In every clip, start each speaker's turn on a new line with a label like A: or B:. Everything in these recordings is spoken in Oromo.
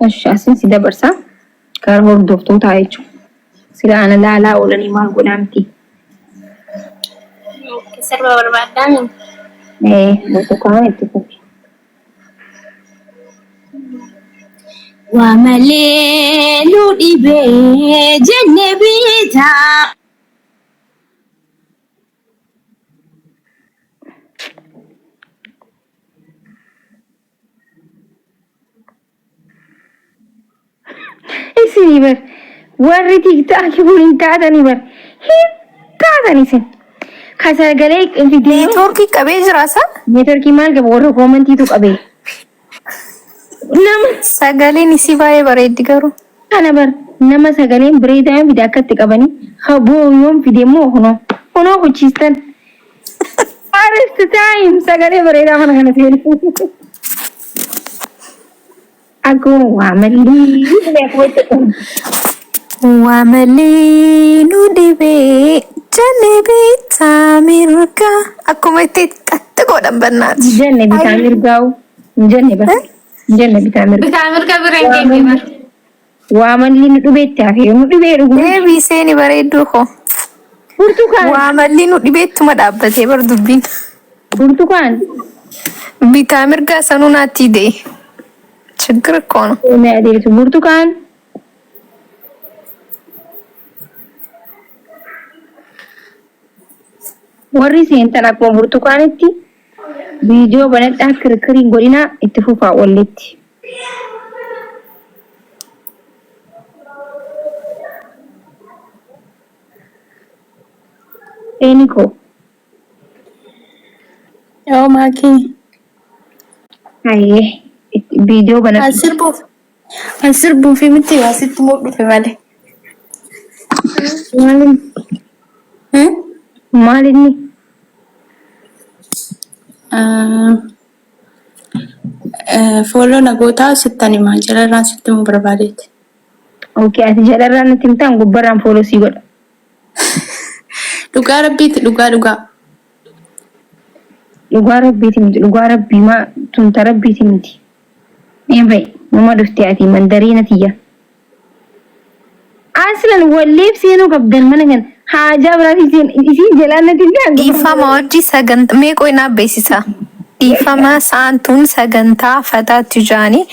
A: Eshi asin si dabarsa gara hordoftootaa jechuudha. Sila ana laalaa oolanii maal godhaa miti.
B: Sirba barbaaddaami.
A: Ee burtukaana itti fufi.
B: Waa malee nu dhibee jenne bitaa.
A: Isinii bar warri tiktaakii kun hin taatanii bar hin taatan isin. Ka sagalee fidee
C: Neetwoorkii qabee jira sa?
A: neetworkii maal qaba warra koomantiitu qabee. Nama
C: Sagaleen isii baay'ee bareeddi garuu.
A: kana bar nama sagaleen bareedaa fide akkatti qabanii haboo yoom fide immoo kunoo kunoo kuchiistan. First time sagalee bareedaa mana kana seenu. Akkuma waa malee akkuma itti
C: Waa malee nu dhibee jenne bitaa mirga. Akkuma itti qaxxi godhan bannaati.
A: Hin jenne bitaa mirgaa'u. Hin jenne bara. Hin jenne bitaa mirga.
B: Bitaa mirga bira hin geenye bar.
A: Waa malli nu dhibeetti hafe nu dhibee dhuguma.
C: Deebii seeni bareedduu koo.
A: Burtukaan.
C: Waa malli nu dhibeettuma dhaabbatee bar dubbiin.
A: Burtukaan.
C: Bitaa mirgaa sanuu naatti de'e. Chiggir kono.
A: Mee adeemsu burtukaan. Warri seentan akkuma burtukaanitti viidiyoo banadhaa kirkiriin godhinaa itti fufaa wallitti. Seeni koo.
D: Yoo maakii.
A: Hayyee viidiyoo
D: An
A: banadhu.
D: sirbuuf an sirbuufi miti asitti moo dhufe malee.
A: Maalin
D: Hmm?
A: maal inni?
D: Fooloo na gootaa sittan himaa jalarraan sitti himuu barbaadeeti.
A: Okay ati jalarraan natti himtaan gubbarraan fooloo sii godha.
D: Dhugaa rabbiiti dhugaa dhugaa.
A: Dhugaa rabbiiti miti dhugaa rabbii maa tun ta rabbiiti miti. Mee ba'i numa dhufte ati mandariina tiyya. Aslan walleef seenuu qabdan mana kana haajaa biraatiin seen isiin jalaan natti hin ta'an.
C: Dhiifama hojii sagantaa mee qoy naa beeksisa. Dhiifama saantuun sagantaa fataatti jaanii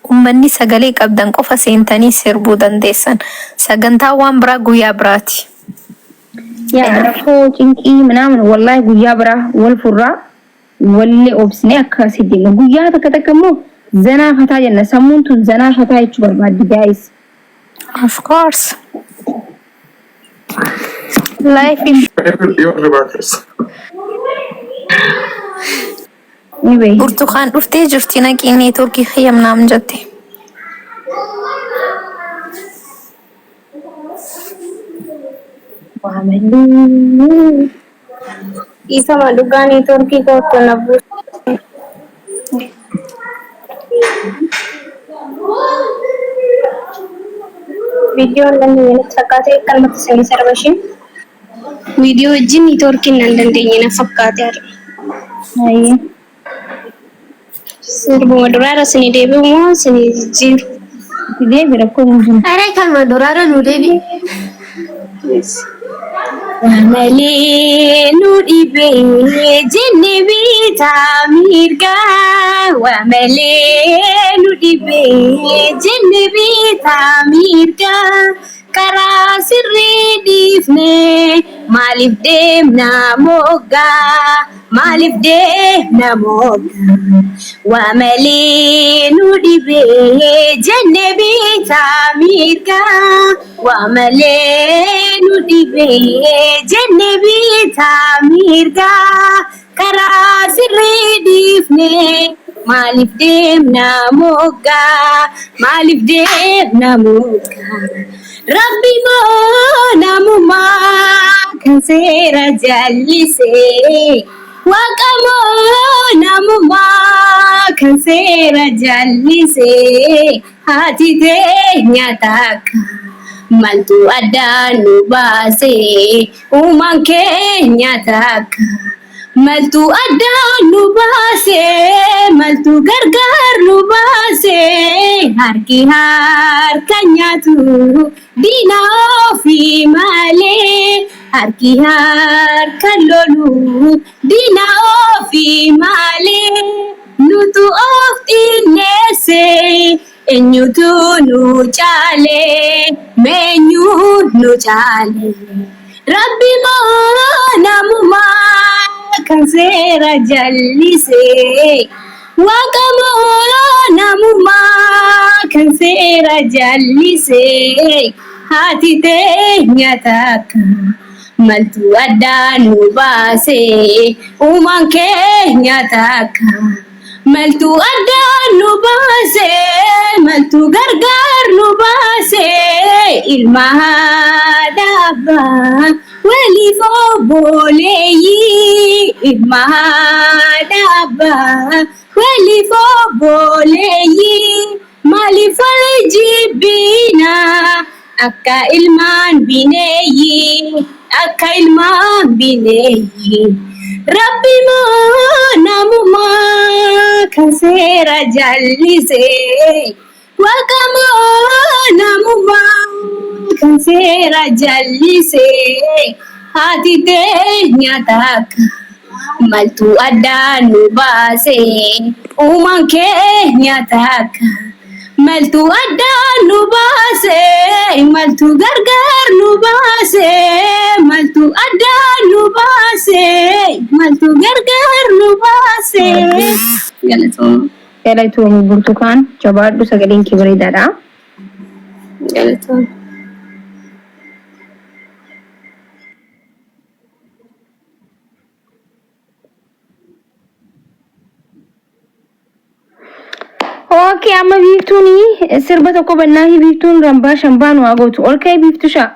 C: ummanni sagalee qabdan qofa seentanii sirbuu dandeessan. Sagantaa waan biraa guyyaa biraati.
A: Yaa rakkoo cinqii minaamin wallaahi guyyaa biraa wal furraa wallee obsine akkasii deemna. Guyyaa takka takka immoo zanaa fataa jenna. Sammuun tun zanaa fataa jechuu barbaaddi guys.
C: Of course. Life is
A: Ni beeyi.
C: Burtukaan dhuftee jirti naqii neetworkii hayyamnaam jette.
A: Waa malee.
B: Dhiifama dhugaa neetworkii kootu na buuse. Viidiyoon namni natti fakkaate akkanumatti isinii sarba ishiin. Viidiyoo wajjin neetworkiin nan dandeenye na fakkaate har'a.
A: Hayyee.
B: Sirbuma duraarra isinii deebi'u moo isinii jijjiiru?
A: Itti deebi rakkoon hin jiru.
E: Aree kanuma duraarra nu deebi.
B: Waa malee nu dhibee jenne bitaa mirgaa. Waa malee nu dhibee jenne bitaa mirgaa. Karaa sirrii dhiifnee maaliif deemna moggaa? Maaliif deemna moggaa? Waa malee nu dhibee jenne bitaa mirgaa. Waa malee nu dhibee jenne bitaa mirgaa. Karaa sirrii dhiifnee maaliif deemna moggaa? Maaliif deemna moggaa? Rabbi moo namumaa kan seera jallisee? Waaqa moo namumaa kan seera jallisee? Haati teenya takka maltu addaan nu baasee? Uumaan keenya takka. Maltu addaan nu baase, maltu gargaar nu baase, harki harka nyaatu diina ofii malee, harki harka lolu diina ofii malee, nutu of xinneesse, eenyutu nu caale, meenyu nu caale. Rabbi moo namumaa kan seera jallise? Waaqa moo namumaa kan seera jallise? Haati teenya takka maltu addaan nu baase? Uumaan keenya takka maltu addaan nu baase? Maltu gargaar nu baase? Ilma haadha abbaa waliif obboleeyyii, ilma haadha abbaa waliif obboleeyyii, maaliif wal jibbina akka ilmaan bineeyyii, akka ilmaan bineeyyii? Rabbi moo namumaa kan seera jallise? Waaqa moo namumaa kan seera jallise? Haati teenya takka maltu addaan nu baase? Uumaan keenya takka maltu addaan nu baase? Maltu gargaar nu baase? Maltu addaan nu baase? Maltu gargaar nu baase? Galatooma.
A: Galatoomi Burtukaan, jabaadhu, sagaleen kee bareedaadha.
B: Galatooma.
A: Okay, amma biiftuun sirba tokko bannaa fi biiftuun rambaa shambaa nu haa gootu. Ol ka'ee biiftu shaa.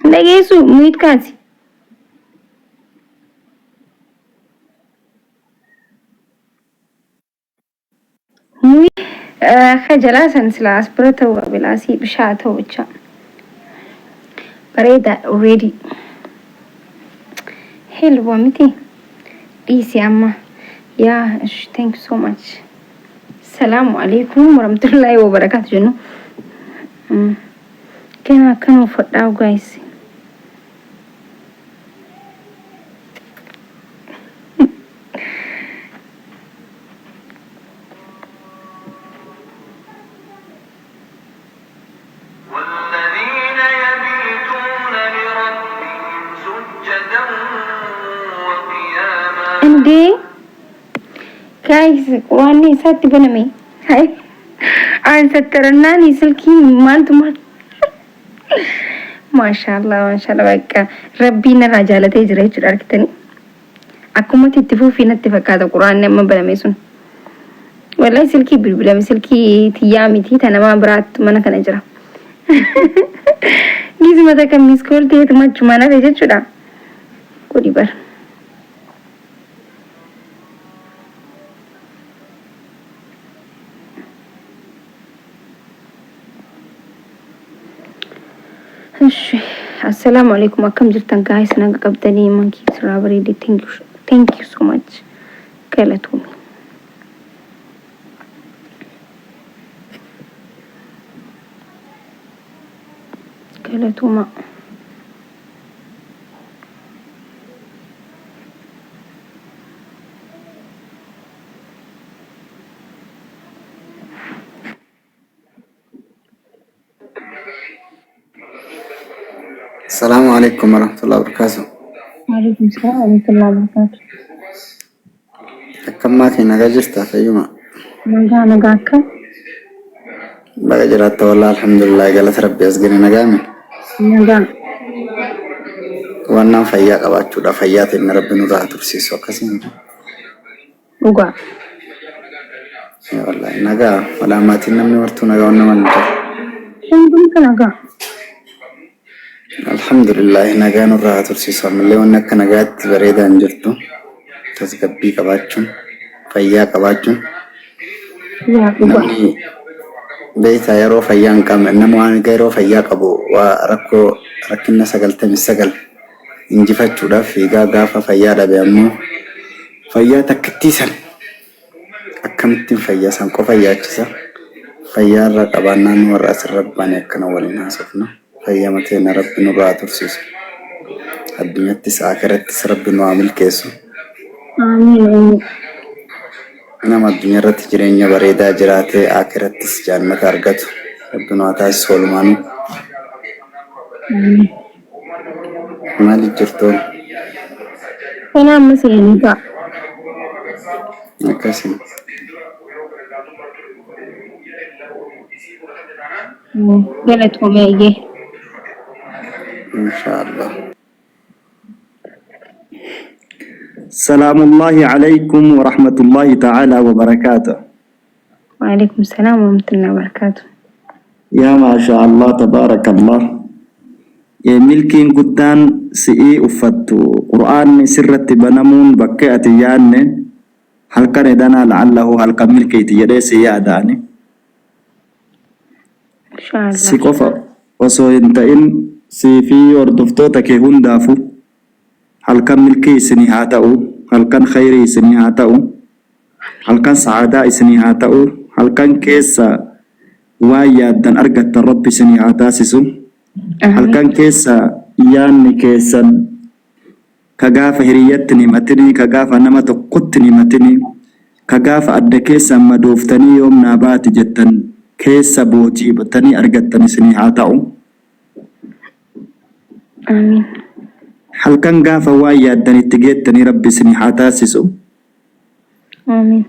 A: Hin dhageessu, mute kaasi. Mute akka jalaa san silaa as bira ta'uu qabe laasii bishaa ta'u bicha. Bareeda already. Helwa miti dhiisi amma. Yaa ish, thank you so much. Salaamu alaikum warahmatullahi wabarakatuh jennu. Kana akkana uffadhaa guys.
F: والذين يبيتون لربهم سجدا وقياما.
A: እንዴ guys, quraanni isaatti baname. Hai. An sattarannaan silkii maaltu maal. Maashaallah, maashaallah, bakka rabbiin narraa jaalatee jira jechuudha argitanii. Akkumatti itti fufii natti fakkaata quraanni amma baname sun. Wallahi silkii bilbilame, silkii tiyyaa miti, ta namaa biraattu mana kana jira. Gizma takka miss call ta'eetu machumaan hafe jechuudha. Godhi bara. Ishi. Assalaamu alaikum, akkam jirtan guys, naga qabdanii? Mankii sirraa bareede, thank you, thank you so much, galatoomi. Galatooma.
G: Salaamu alaikum warahmatullahi wabarakatuh.
A: Waalaikum salaam warahmatullahi wabarakatuh.
G: Akkam maatii, nagaa jirta, fayyuma?
A: Nagaa, nagaa, akkam?
G: Baga jiraatta. Wallaahi alhamdulillah, galata rabbi as gane nagaame.
A: Nagaa.
G: Wannaan fayyaa qabaachuudha, fayyaa ta'e rabbi nurraa haa tursiisu akkasii.
A: Dhugaa.
G: Wallaahi nagaa, walaa maatiin namni martuu nagaa, waan nama hin jiru.
A: Hundumtu nagaa.
G: Alhamdulillah, nagaa nurraa haa tursiisu. Ammallee wanni akka nagaatti bareedaa hin jirtu. Tasgabbii qabaachuun, fayyaa qabaachuun.
A: Yaa dhugaa.
G: Namni beektaa yeroo fayyaa hin qabne nama waan yeroo fayyaa qabu waa rakkoo rakkina 99 injifachuudhaaf fiigaa gaafa fayyaa dhabe ammoo fayyaa takkittii san akkamittiin fayyaa san qofa yaachisa. Fayyaa irra qabaannaan warra asirra baane akkana waliin haasofna. Fayyaa mateena Rabbi nurraa haa tursiisu. Addunyattis akirattis Rabbi nu haa milkeessu.
A: Aamiin aamiin.
G: Nama addunyaa irratti jireenya bareedaa jiraatee akirattis jannata argatu Rabbi nu haa taasisu walumaanuu.
A: Aamiin.
G: Maaliif jirtu?
A: Kanaa amma seenii ta'a.
G: Akkasii.
A: Galatoomee eeyyee.
G: Inshaallah.
H: Salaamullaahi Aleykum Warahmatullaahi Ta'aalaa Wabarakaatuh.
A: Waalaikum salaam warahmatullahi wabarakatuh.
H: Yaa maashaa Allah tabaarakallah. Milkiin guddaan si'ii uffattu Qur'aanni sirratti banamuun bakkee ati hin yaadne halkan edanaa la'allahu halkan milkiiti jedhee sii yaada ani.
A: Inshaallah.
H: Si qofa osoo hin ta'in sii fi hordoftoota kee hundaafu halkan milkii isinii haa ta'u, halkan khayrii isinii haa ta'u, halkan sa'aadaa isinii haa ta'u, halkan keessa waan yaaddan argattan Rabbi isinii haa taasisu,
A: Amiin.
H: halkan keessa yaanni keessan ka gaafa hiriyyatti hin himatinii, ka gaafa nama tokkotti hin himatinii, ka gaafa adda keessan madooftanii yoom naa baati jettan keessa booji'tanii argattan isinii haa ta'u.
A: Amiin.
H: Halkan gaafa waan yaaddan itti geettanii Rabbi isinii haa taasisu.
A: Amiin.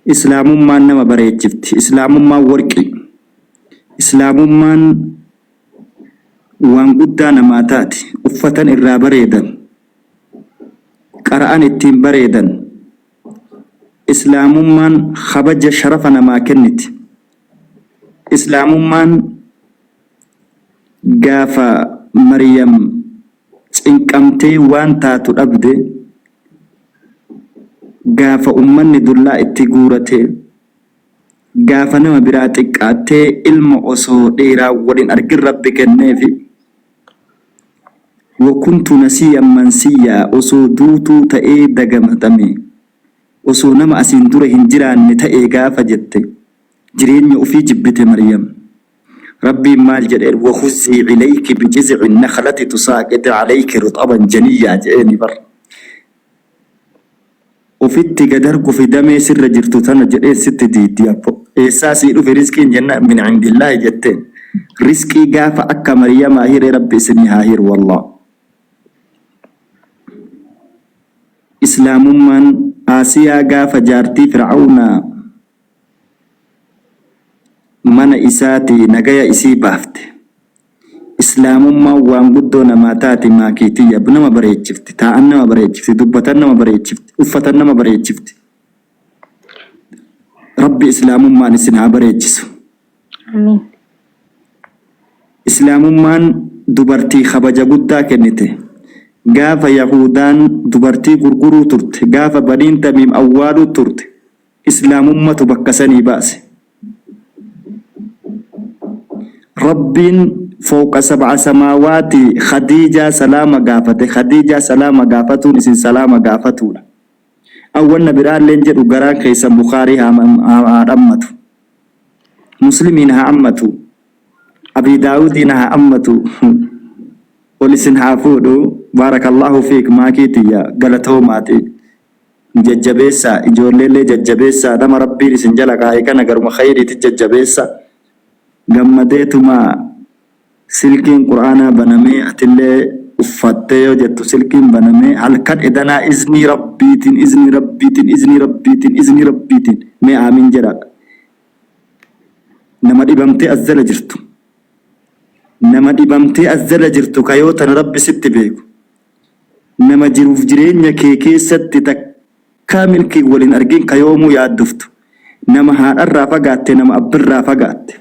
H: Islaamummaan nama bareechifti. Islaamummaan worqii. Islaamummaan waan guddaa namaa taati. Uffatan irraa bareedan. Qara'an ittiin bareedan. Islaamummaan kabaja sharafa namaa kenniti. Islaamummaan gaafa Maryam cinqamtee waan taatu dhabde, gaafa ummanni dullaa itti guurate, gaafa nama biraa xiqqaattee ilma osoo dhiiraan wal hin argin Rabbi kenneefi, wa kuntu nasiyan mansiyyaa osoo duutuu ta'ee dagamatame, osoo nama asiin dura hin jiraanne ta'ee gaafa jette, jireenya ufii jibbite Maryam. Rabbiin maal jedheen wahuzzii ilayki bijiz'i nakhlati tusaaqixi alayki ruxaban janiyyaa je'eeni bar. Ufitti gad hargufi damee sirra jirtu tana jedheen sitti diiddi abbo. Eessaa sii dhufe rizqiin jennaan min indillaahi jetteen. Rizqii gaafa akka Mariyamaa hiree Rabbi isinii haa hiru wallah. Islaamummaan Aasiyaa gaafa jaartii Fir'awnaa mana isaatii nagaya isii baafte. Islaamummaan waan guddoo namaa taati maakii tiyya nama bareechifti, taa'an nama bareechifti, dubbatan nama bareechifti, uffatan nama bareechifti. Rabbi islaamummaan isin haa bareechisu.
A: Amiin.
H: Islaamummaan dubartii kabaja guddaa kennite. Gaafa Yahuudaan dubartii gurguruu turte, gaafa Baniin Tamiim awwaaluu turte, Islaamummatu bakka sanii baase. Rabbiin fowqa sab'a samaawaati Khadiijaa salaama gaafate. Khadiijaa salaama gaafatuun isin salaama gaafatuudha. An wanna biraalleen jedhu garaan keessan Bukhaarii haa haa dhammatu. Muslimiin haa ammatu. Abii Daawudiin haa ammatu. Ol isin haa fuudhu. Baarakallaahu fiik maakii tiyya galatoomaati. Nu jajjabeessaa, ijoolleellee jajjabeessaa, nama Rabbiin isin jala kaaye kana garuma khayriitti jajjabeessa. Gammadeetuma silkiin Qur'aanaa banamee atillee uffattee yoo jettu silkiin banamee halkan edanaa iznii Rabbiitiin iznii Rabbiitiin iznii Rabbiitiin iznii Rabbiitiin mee aamiin jedhaa. Nama dhibamtee as jala jirtu. Nama dhibamtee as jala jirtu ka yoo tana Rabbi sitti beeku. Nama jiruuf jireenya kee keessatti takkaa milkii wal hin argin ka yoomuu yaaddoftu. Nama haadharraa fagaatte nama abbirraa fagaatte.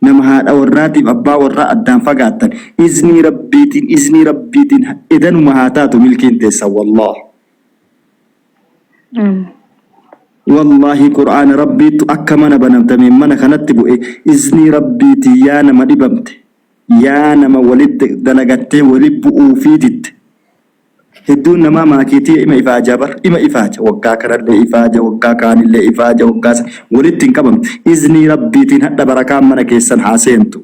H: Nama haadha warraatiif abbaa warraa addaan fagaattan. Iznii Rabbiitiin iznii Rabbiitiin edanuma haa taatu milkiin teessan wallaah.
A: Amiin.
H: Wallaahi Qur'aana Rabbiittu akka mana banamtameen mana kanatti bu'e iznii Rabbiitiin yaa nama dhibamte yaa nama walitti dalagattee wali bu'uufii didde. Hedduun namaa maakiitii ima ifaajaa bar ima ifaaja waggaa kanallee ifaaja waggaa kaanillee ifaaja waggaa san walitti hin qabamtu. Iznii Rabbiitiin hadha barakaan mana keessan haa seentu.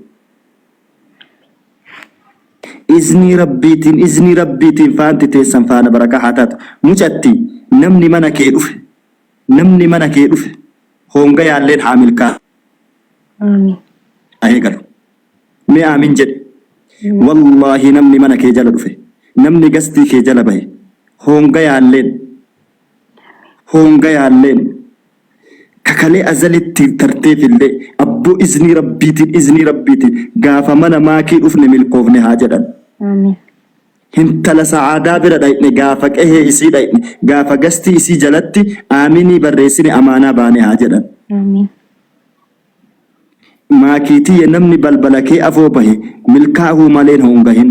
H: Iznii Rabbiitiin iznii Rabbiitiin faanti teessan faana barakaa haa taatu. Mucatti namni mana kee dhufe namni mana kee dhufe hoongayaalleen haa milkaa'ee
A: Aamiin.
H: galu. Mee aamin jedhi. Wallaahi namni mana kee jala dhufe namni gastii kee jala bahe hoongayaalleen hoongayaalleen Ka kalee azalitti tarteefillee abboo iznii Rabbiitiin iznii Rabbiitiin gaafa mana maakii dhufne milkoofne haa jedhan.
A: Aamiin.
H: Hintala sa'aadaa bira dhayne gaafa qehee isii dhayne gaafa gastii isii jalatti aaminii barreessine amaanaa baane haa jedhan.
A: Aamiin.
H: Maakii tiyya namni balbala kee afoo bahe milkaahuu maleen hoongahin.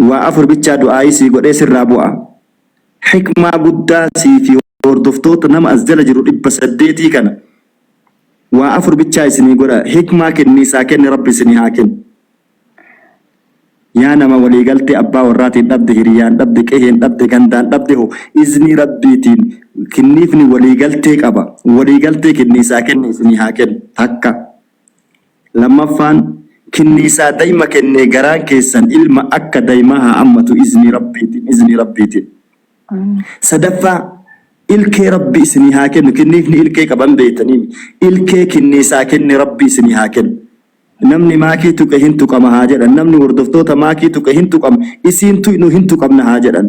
H: Waa afur bichaa du'aayii sii godhee sirraa bu'a. Hikmaa guddaa sii fi hordoftoota nama as jala jiru 800 kana waa afur bichaa isinii godha hikmaa kenniisaa kenne rabbi isinii haa kennu. Yaa nama walii galtee abbaa warraatiin dhabde hiriyaan dhabde qeheen dhabde gandaan dhabde hoo iznii rabbiitiin kinniifni walii galtee qaba walii galtee kenniisaa kenne isinii haa kennu takka. Lammaffaan, kinniisaa dayma kennee garaan keessan ilma akka daymaa haa ammatu iznii Rabbiitiin iznii Rabbiitiin. Sadaffaa, ilkee Rabbi isinii haa kennu kinniifni ilkee qaba hin beeytaniimi ilkee kinniisaa kenne Rabbi isinii haa kennu. Namni maakii tuqe hin tuqama haa jedhan namni hordoftoota maakii tuqe hin tuqama isiin tuynu hin tuqamna haa jedhan.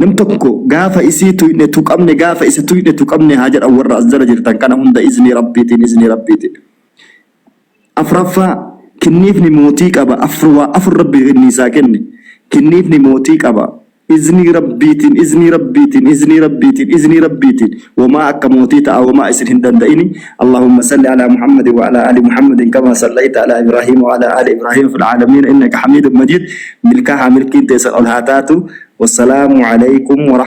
H: Nam tokko gaafa isii tuyne tuqamne gaafa isa tuyne tuqamne haa jedhan warra as jala jirtan kana hunda iznii rabbiitiin iznii rabbiitiin. Afraffaa kinniifni mootii qaba afur waa afur rabbi kinniisaa kenne kinniifni mootii qaba iznii rabbiitiin iznii rabbiitiin iznii rabbiitiin iznii rabbiitiin womaa akka mootii ta'a womaa isin hin danda'ini Allahumma salli ala Muhammadin wa ala ali Muhammadin kama sallaita ala Ibrahim wa ala ali Ibrahim fil aalamiin innaka hamiidun majiid milkaahaa milkiin teessan ol haa taatu. Wassalaamu aleykum wa.